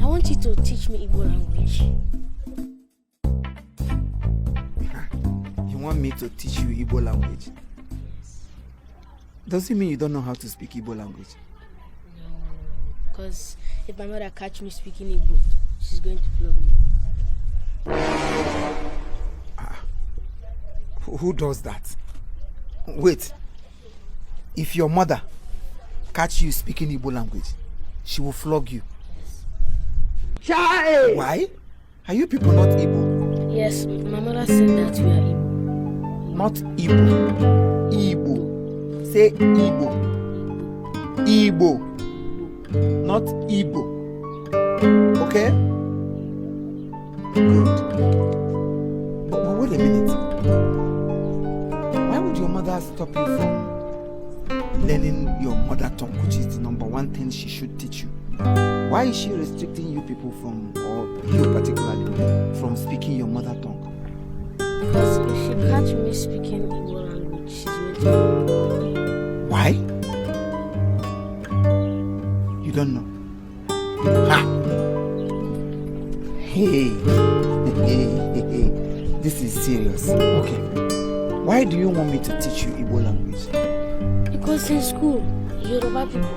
I want you to teach me Igbo language. You want me to teach you Igbo language? Does it mean you don't know how to speak Igbo language? No, because if my mother catch me speaking Igbo, she's going to flog me. Who does that? Wait. If your mother catch you speaking Igbo language, she will flog you? Chai! Why? Are you people not Igbo? Yes, my mother said that we are Igbo. Not Igbo. Igbo. Say Igbo. Igbo. Not Igbo. Okay? Good. But wait a minute. Why would your mother stop you from learning your mother tongue, which is the number one thing she should teach you? Why is she restricting you people from, or you particularly, from speaking your mother tongue? Because if she catch me speaking Igbo language, she's going to flog me. Why? You don't know. Ha! Hey, hey, hey, hey. This is serious. Okay. Why do you want me to teach you Igbo language? Because in school, Yoruba people,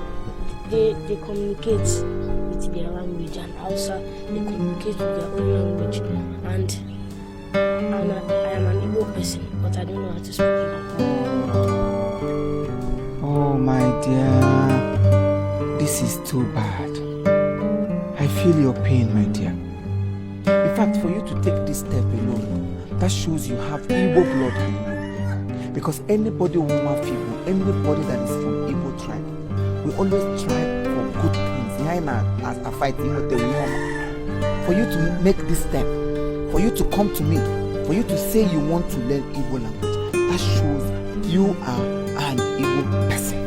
they communicate with their language, and Hausa, they communicate with their own language. And I am an Igbo person, but I don't know how to speak Igbo. Oh, my dear. This is too bad. I feel your pain, my dear. In fact, for you to take this step alone, that shows you have Igbo blood in you. Because anybody who want Igbo, anybody that is from Igbo tribe, we always try for good things. Behind a fight, for you to make this step, for you to come to me, for you to say you want to learn Igbo language, that shows you are an Igbo person.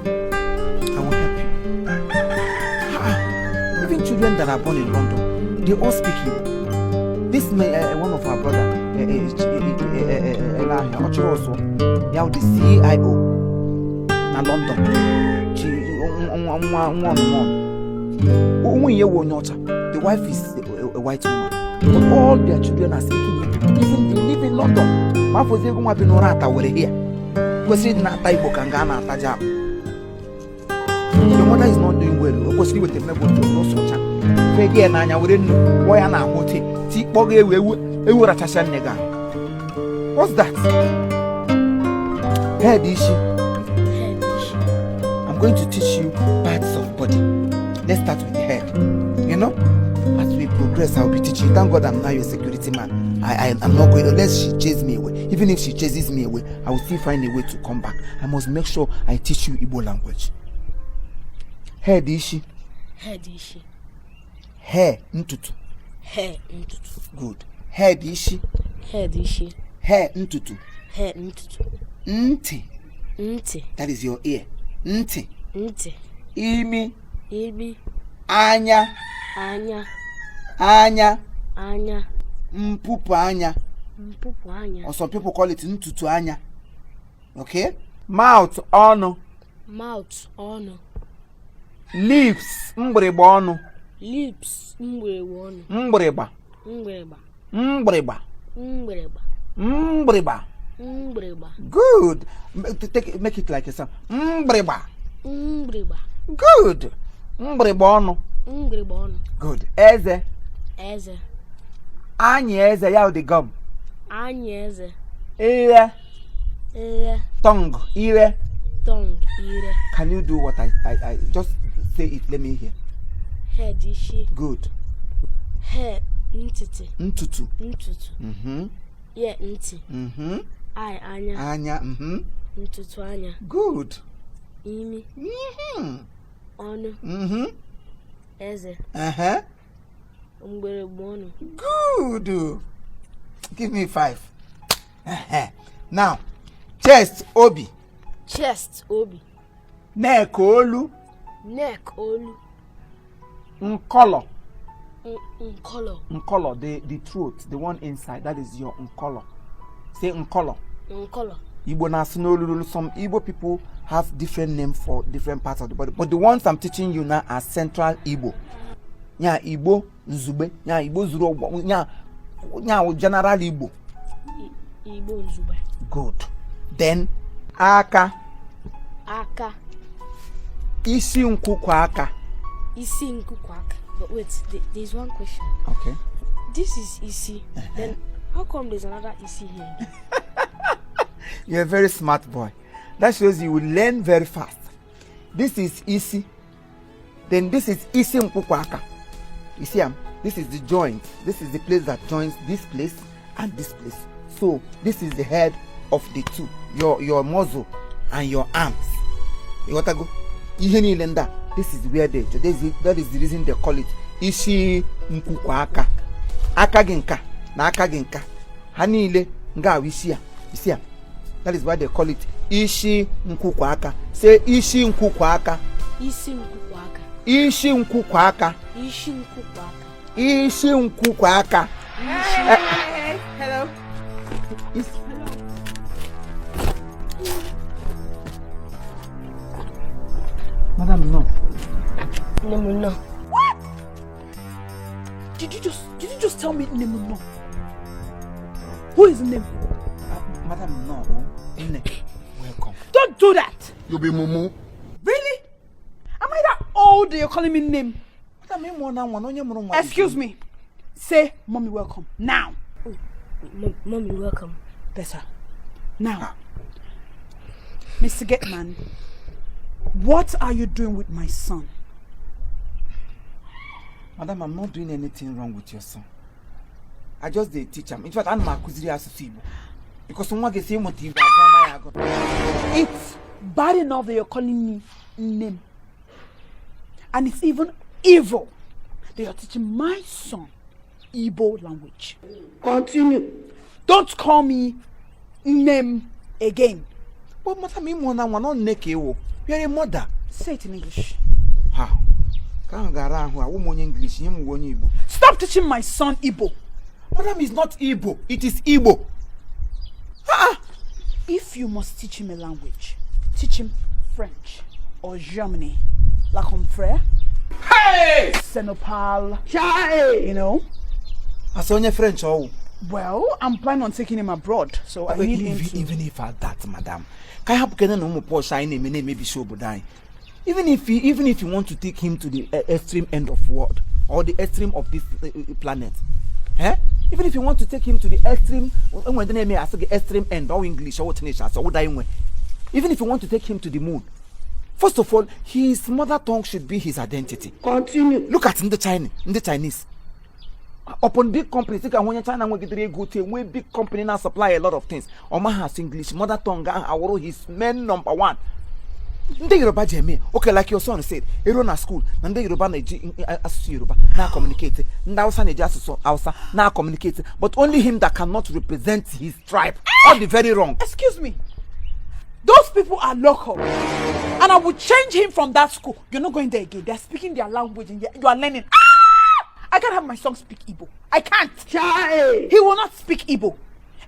I will help you. Ah, even children that are born in London, they all speak Igbo. This may, one of our brother, Ochiroso, ya the CIO na London. Chi nwa nwa nwa nwunye wụ onye ọcha. The wife is a white woman. But all their children are speaking Igbo. Even they live in London. Ma afọzi ego nwa bi n'ụra ata were here. Kwesịrị ịdị na-ata Igbo ka nga a na-ata ji akpụ. Your mother is not doing well. O kwesịrị iweta mmegbu otu n'ụsọ ọcha. Fee ya n'anya were nnu gwọ ya n'ahụ ote tikpọga ewu ewu ewu rachasịa nne gị ahụ. What's that? Head isi. Head isi. I'm going to teach you parts of body. Let's start with the head. As we progress, I'll be teaching you. Thank God I'm now your security man. I'm not going, unless she chases me away. Even if she chases me away, I will still find a way to come back. I must make sure I teach you Igbo language. Head isi. Head isi. Hair ntutu. Hair ntutu. Good. Head isi. Head isi. Hair ntutu. Hair ntutu. Ntị. Ntị. That is your ear. Ntị. Ntị. Imi. Imi. Anya. Anya. Anya. Anya. Mpụpụ anya. Mpụpụ anya. Or some people call it ntutu anya. Okay? Mouth ọnụ. Mouth ọnụ. Lips mgbịrịgba ọnụ. Lips mgbịrịgba ọnụ. Mgbịrịgba. Mgbịrịgba. Mgbịrịgba. Mgbịrịgba. Mgbịrịgba. Mgbịrịgba. Good. Take it, make it like a sound. Mgbịrịgba. Mgbịrịgba. Good. Mgbịrịgba ọnụ. Mgbịrịgba ọnụ. Good. Eze. Eze. Anyị eze ya the gum. Anyị eze. Ire. Ire. Tongue. Ire. Tongue ire. Can you do what I just say it? Let me hear. Head isi. Good. Hair ntịtị. Ntutu. Ntutu. Ear ntị. Eye anya. Anya. Ntutu anya. Good. Imi. Ọnụ. Eze. Mgbịrịgba ọnụ. Good. Give me 5. Now, chest obi. Chest obi. Neck olu. Neck olu. Nkolo. Nkolo. Nkolo, the throat, the one inside, that is your nkolo. Say nkolo. Nkolo. Igbo na-asụ n'olulu. Some Igbo people have different name for different parts of the body, but the ones I'm teaching you now are Central Igbo. Nya Igbo nzugbe, nya Igbo zuru ọgbọ, nya nya general Igbo. Igbo nzugbe. Good. Then aka. Aka. Isi nkwukwu aka. Isi nkwukwu aka. But wait, there's one question. Okay. This is isi. Then how come there's another isi here? You're a very smart boy. That shows you will learn very fast. This is isi. Then this is isi nkwukwu aka. You see am? This is the joint. This is the place that joins this place and this place. So this is the head of the two. Your muscle and your arms. You got to go. Ihe niile ndị a, this is where they, that is the reason they call it isi nkwukwu aka. Aka gị nka na aka gị nka. Ha niile nga awụ isi a, isi a. That is why they call it isi nkwukwu aka. Say isi nkwukwu aka. Isi nkwukwu aka. Isi nkwukwu aka. Isi nkwukwu aka. Isi nkwukwu aka. Hey, hello. Isi. Madam, no. Nne m no. What? Did you just tell me name no? Who is name? Madam, no. Nne, welcome. Don't do that. You be mumu. Really? Am I that old that you're calling me name? Madam, ịmụ na nwa na onye mụrụ nwa. Excuse me. Say, mommy, welcome. Now. Mommy, welcome. Better. Now. Mr. Getman, what are you doing with my son? Madam, I'm not doing anything wrong with your son. I just dey teach him. In fact, ana m akụziri ya asụsụ Igbo. Because nwa ga-esi ịmụta Igbo agụ anaghị agụ. It's bad enough that you're calling me name. And it's even evil that you're teaching my son Igbo language. Continue. Don't call me name again. But madam, ịmụ na nwa na nne ka ịwụ. You're a mother. Say it in English. Ha. Ka ahụ gara ahụ, awụ m onye English, nye m uwe onye Igbo. Stop teaching my son Igbo. Madam, it's not Igbo, it is Igbo. If you must teach him a language, teach him French or Germany. La confrère, Hey! Senopal, you know. Asị onye French ọwụ. Well, I'm planning on taking him abroad, so I need him Even, to. even if at that, madam, ka anyị hapụ kene na ụmụ Porsche anyị na-eme na-emebisi obodo anyị. Even if you want to take him to the extreme end of world or the extreme of this planet, eh? Even if you want to take him to the extreme, enwere ndị na-eme asị gị extreme end, or English, or Finnish, asị ọwụda inwe. Even if you want to take him to the moon, first of all, his mother tongue should be his identity. Continue. Look at ndị China, ndị Chinese. Upon big companies, dịka onye China nwegidere ego otu enwe big company na supply a lot of things. Ọ maghị asụ English, mother tongue ahụ awụrụ his main number one. Ndị Yoruba ji eme, okay, like your son said, eruo na school, na ndị Yoruba na-eji asụsụ Yoruba na-communicate, ndị Hausa na-eji asụsụ Hausa na-communicate, but only him that cannot represent his tribe. All the very wrong. Excuse me. Those people are local. And I will change him from that school. You're not going there again. They're speaking their language and you are learning. Ah! I can't have my son speak Igbo. I can't. He will not speak Igbo.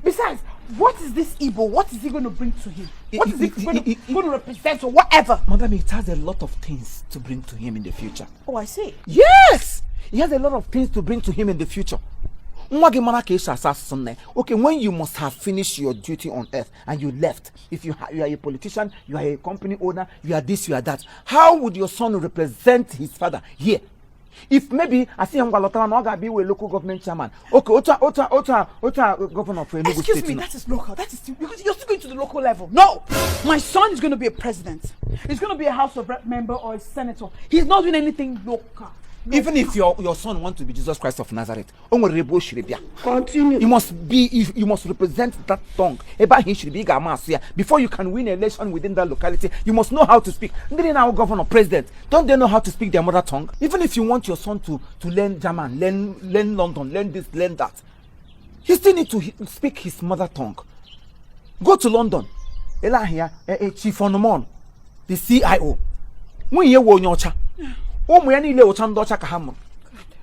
Besides, what is this Igbo? What is he going to bring to him? What is he going to represent or whatever? Madam, it has a lot of things to bring to him in the future. Oh, I see. Yes! He has a lot of things to bring to him in the future. Nwa gị mara ka esi asụ asụsụ nne. Okay, when you must have finished your duty on earth and you left, if you are a politician, you are a company owner, you are this, you are that, how would your son represent his father here? If maybe asị ya ngwa lọtara na ọ ga-abịa iwe local government chairman. Okay, otu a otu a otu a otu a governor of Enugu Excuse State me, nọ. That is local. That is still, because you're still going to the local level. No, my son is going to be a president. He's going to be a House of Rep member or a senator. He's not doing anything local. Even if your son want to be Jesus Christ of Nazareth, o nwere ebe o shiri bịa. Continue. You must represent that tongue. Ebe ahụ i shiri bịa, ị ga-ama asụ ya. Before you can win election within that locality, you must know how to speak. Ndị niile na-awụ governor, president, don't they know how to speak their mother tongue? Even if you want your son to learn German, learn London, learn this, learn that, he still need to speak his mother tongue. Go to London. Ele ahụ ya, Chief Onomon, the CIO. Nwunye ya wụ onye ọcha. Ụmụ ya niile wụcha ndị ọcha ka ha mụrụ.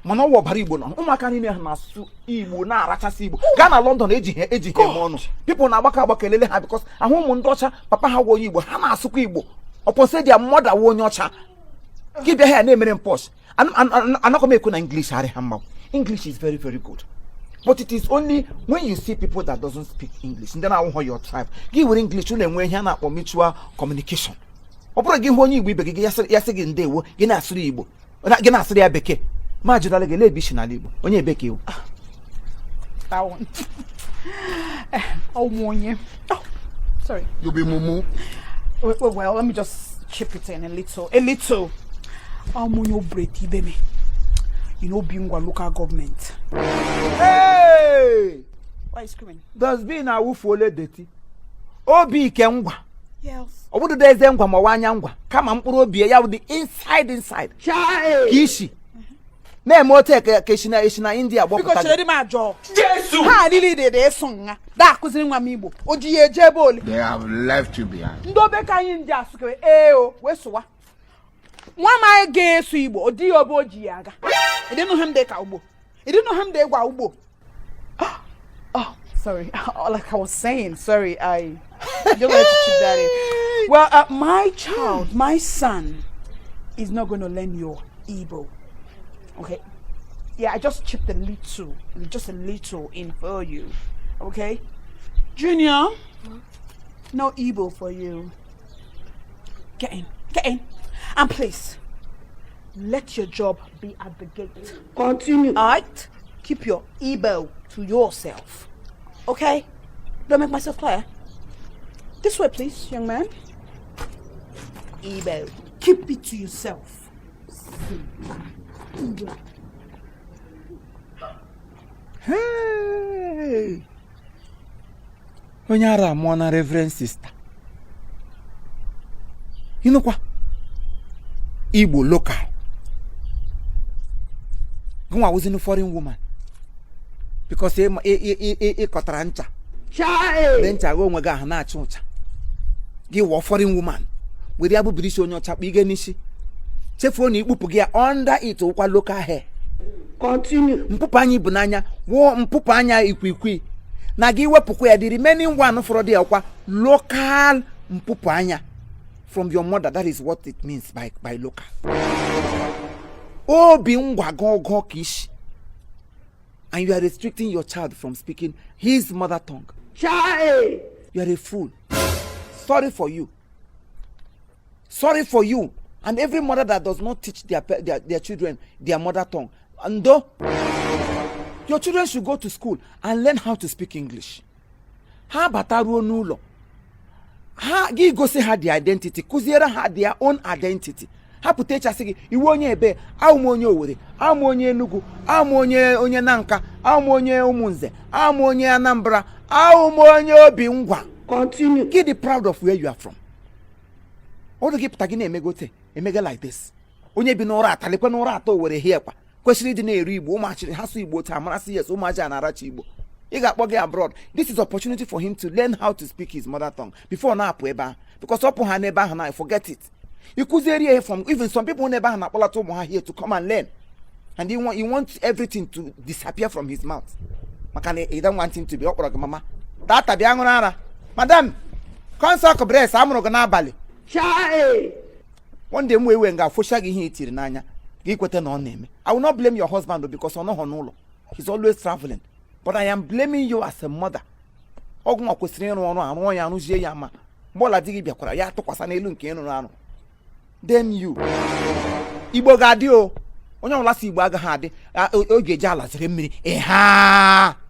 Mana ọwụ ọbara Igbo nọ. Ụmụaka niile ha na-asụ Igbo na-arachasị Igbo. Gaa na London eji ha eme ọnụ. People na-agbakọ agbakọ elele ha because ahụ ụmụ ndị ọcha papa ha wụ onye Igbo ha na-asụkwa Igbo. Ọpọsị their mother wụ onye ọcha. Gị bịa here na-emere m posh. Anakọ m ekwu na English adịghị mma. English is very, very good, but it is only when you see people that doesn't speak English, ndị na-awụghọ your tribe, gị were English ụlọ enwe ihe a na-akpọ mutual communication. Ọ bụrụ gị hụ onye Igbo ibe gị, ya sị gị ndewo, gị na-asụrụ Igbo, gị na-asụrụ ya Bekee. Ma jụdala gị, lee ebe isi n'ala Igbo? Onye ebe ka iwu? That one. Oh, Monye. Oh, sorry. You be mumu. Well, let me just chip it in a little. A little. Oh, Monye Breti, baby. You know, Bingwa local government. Hey! Why are you screaming? Dustbin awụfuola dirty. Obi ike ngwa. Yes. Ọ bụdụdo eze ngwa ma ọwa anya ngwa, kama mkpụrụ obi ya wụ the inside inside Chai. ka isi na-eme ote ka esi na India Biko gbọpụta gị. Chere m ajọ. Ha niile dị ịsụ nha. Da akụziri nwa m Igbo. O ji ya eje ebe ole. They have left you behind. Ndị obe ka anyị ndị asụkewe ee o wee sụwa. Nwa m anyị ga-eso Igbo, ọ dịghị ebe o ji ya aga. Ịdịnụ ha m dị ka ugbo. Ịdịnụ ha m dị gwa ugbo. Oh, sorry. Like I was saying, sorry, I just wanted to chip that in. Well, my child, my son, is not going to learn your Igbo. Okay? Yeah, I just chipped a little, just a little in for you. Okay? Junior, no Igbo for you. Get in, get in. And please, let your job be at the gate. Continue. All right? Keep your Igbo to yourself. Okay? Do I make myself clear? This way, please, young man. Igbo. Keep it to yourself. Igbo. Hey! Onye ara amụọ na reverend sister. Ịnụkwa Igbo local, gụnwa wụzinu foreign woman because ịkọtara ncha. Chai. Dị ncha gị onwe gị ahụ na-acha ụcha, gị wụọ foreign woman, were ya bụbiri isi onye ọcha kpa ige n'isi, chefuo na ikpupụ gị ya under it wụkwa local hair. Continue. Mpụpụ anya ibu n'anya wụọ mpụpụ anya ikwiikwi na gị wepụkwa ya, the remaining one fọrọ dị ya kwa local mpụpụ anya from your mother. That is what it means by local. Obi ngwa gọgọ ka isi, and you are restricting your child from speaking his mother tongue. Chai. You are a fool. Sorry for you, sorry for you and every mother that does not teach their children their mother tongue. And though your children should go to school and learn how to speak English, ha bataruo n'ụlọ ha, gị gosi ha their identity, kụziere ha their own identity. Ha pụta ịchasị gị iwu onye ebe, ahụ m onye Owere, ahụ m onye Enugu, ahụ m onye Nanka, ahụ m onye Ụmụnze, ahụ m onye Anambra, ahụ m onye Obi Ngwa. Continue. Gị dị proud of where you are from. Ọdụ gị pụta, gị na-emegote emege like this. Onye bi n'ụra atalekwe n'ụra atọ were hie kwa kwesịrị ịdị na-eru Igbo. Ụmụachịrị ha sụ Igbo taa, amarasị yes, ụmụaji a na-aracha Igbo. Ị ga-akpọ gị abroad. This is opportunity for him to learn how to speak his mother tongue before ọ na-apụ ebe ahụ, because ọ pụ ha n'ebe ahụ na, forget it. Ịkụzieri ya from even some people n'ebe ahụ na-akpọlata ụmụ ha here to come and learn, and he want everything to disappear from his mouth maka na he don't want him to be. Ọ kpọrọ gị mama tata, bịa ṅụrụ ara. Madam consult breast amụrụ gị n'abalị. Chai. One day m wee wee nga afụcha gị ihe i tiri n'anya gị kweta na ọ na-eme. I will not blame your husband because ọ nọghọ n'ụlọ, he's always traveling, but I am blaming you as a mother. Ọgwụ nwa kwesịrị ịrụ ọrụ, arụọ ya, arụzie ya, ma mgbe ọla di gị bịakwara ya tụkwasị n'elu nke ịrụrụ arụ. Damn you. Igbo ga-adị o. Onye ọbụla si Igbo agaghị adị, oge eji ala zere mmiri ịha.